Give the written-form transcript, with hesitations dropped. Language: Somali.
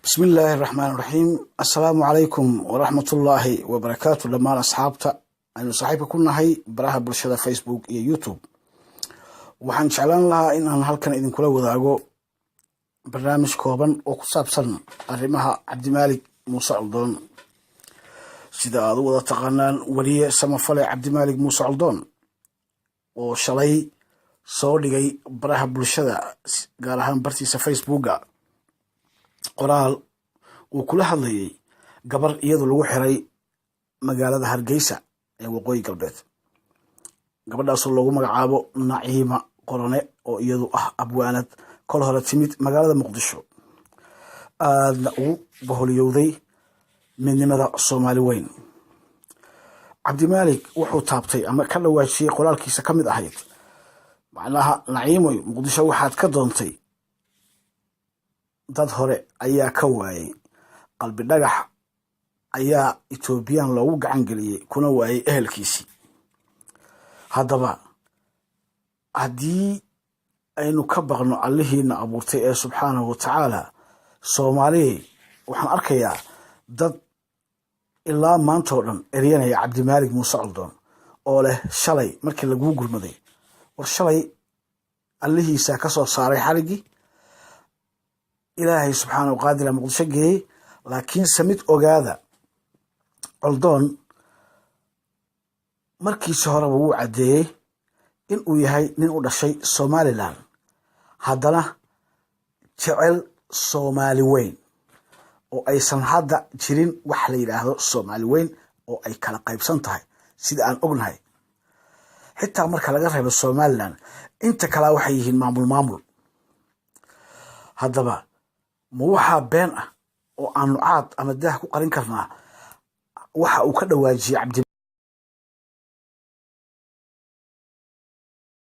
Bismi illaahi araxmaan iraxiim. Assalaamu calaykum waraxmatullaahi wabarakaatu. Dhammaan asxaabta aynu saaxiibka ku nahay baraha bulshada Facebook iyo YouTube, waxaan jeclaan lahaa in aan halkan idinkula wadaago barnaamij kooban oo ku saabsan arrimaha Cabdimaalik Muuse Coldoon. Sida aad u wada taqaanaan, weliye samafale Cabdimaalik Muuse Coldoon oo shalay soo dhigay baraha bulshada, gaar ahaan bartiisa Facebooka, qoraal uu kula hadlayay gabar iyadu lagu xiray magaalada Hargeysa ee Waqooyi Galbeed, gabadhaasoo loogu magacaabo Naciima Qorone, oo iyadu ah abwaanad kol hore timid magaalada Muqdisho, aadna ugu boholiyowday midnimada Soomaali weyn. Cabdimaalik wuxuu taabtay ama ka dhawaajiyey qoraalkiisa ka mid ahayd, macnaha, "Naciimoy, Muqdisho waxaad ka doontay dad hore ayaa ka waayey. Qalbi Dhagax ayaa Etoobiyaan loogu gacan geliyey, kuna waayey ehelkiisii." Haddaba, haddii aynu ka baqno Allihiina abuurtay ee subxaanahu wa tacaala, Soomaaliya, waxaan arkayaa dad ilaa maanta oo dhan eryanaya Cabdimaalik Muuse Coldoon oo leh, "Shalay markii laguu gurmaday." War shalay Allihiisaa ka soo saaray xariggii, Ilaahay subxaanahu qaadira Muqdisho geeyey. Laakiinse mid ogaada, Coldoon markiisi horeba wuu caddeeyey in uu yahay nin u dhashay Somaliland, haddana jecel Soomaali weyn, oo aysan hadda jirin wax la yidhaahdo Soomaali weyn oo ay kala qaybsan tahay. Sida aan ognahay, xitaa marka laga reebo Somaliland, inta kalea waxay yihiin maamul maamul. Haddaba, ma waxaa been ah oo aanu caad ama daah ku qarin karnaa waxa uu ka dhawaajiyey Cabdi